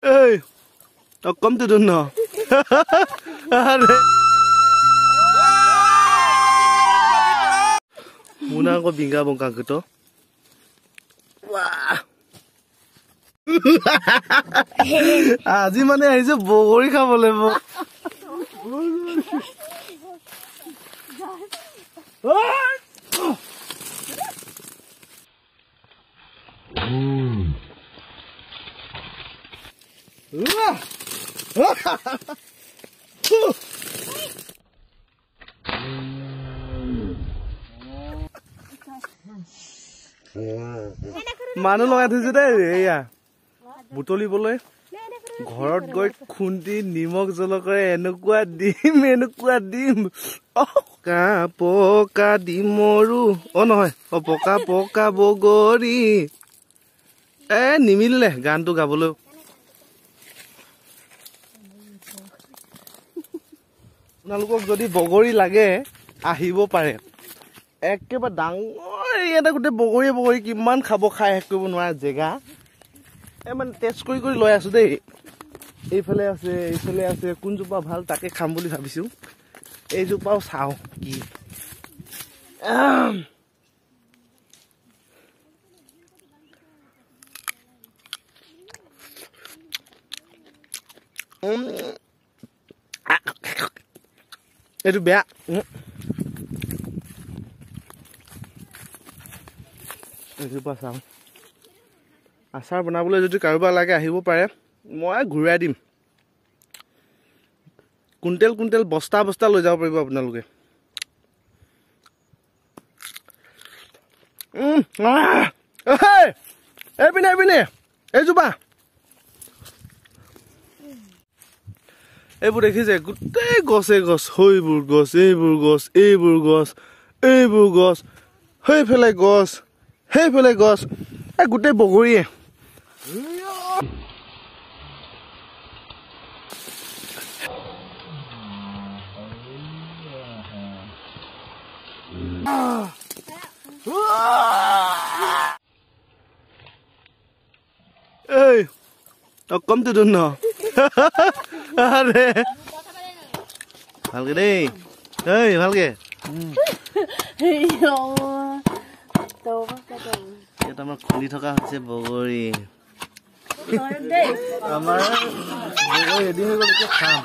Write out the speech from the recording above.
এই কমটো ন আৰে 문화고 민가본가 그도 와 আজি মানে আহিছে বগৰী খাবলৈ। মানুহ লগাই থৈছে দেই, এয়া বুটলিবলৈ। ঘৰত গৈ খুন্দি নিমখ জলকীয়া এনেকুৱা দিম, এনেকুৱা দিম, পকা পকা ডিমৰু, অ নহয়, অ পকা পকা বগৰী। এ নিমিলিলে গানটো গাবলৈ। আপোনালোকক যদি বগৰী লাগে আহিব পাৰে। একেবাৰে ডাঙৰ ইয়াতে গোটেই বগৰীয়ে বগৰী, কিমান খাব, খাই শেষ কৰিব নোৱাৰা জেগা। এই মানে টেষ্ট কৰি কৰি লৈ আছো দেই। এইফালে আছে, এইফালে আছে, কোনজোপা ভাল তাকে খাম বুলি ভাবিছো। এইজোপাও চাওঁ কি। এইটো বেয়া। এজোপা চাওঁ। আচাৰ বনাবলৈ যদি কাৰোবাৰ লাগে আহিব পাৰে, মই ঘূৰাই দিম। কুইণ্টেল কুইণ্টেল বস্তা বস্তা লৈ যাব পাৰিব আপোনালোকে। এইপিনে এইপিনে এইজোপা, এইবোৰ দেখিছে গোটেই গছে গছ, সেইবোৰ গছ, এইবোৰ গছ, এইবোৰ গছ, এইবোৰ গছ, সেইফালে গছ, সেইফালে গছ, এই গোটেই বগৰীয়ে। এই কমটো ন আৰে ভালকে দেই, এই ভালকে। ইয়াত আমাৰ খুন্দি থকা হৈছে বগৰী। আমাৰ বগৰী ৰেডি হৈ গ'ল, এতিয়া খাম।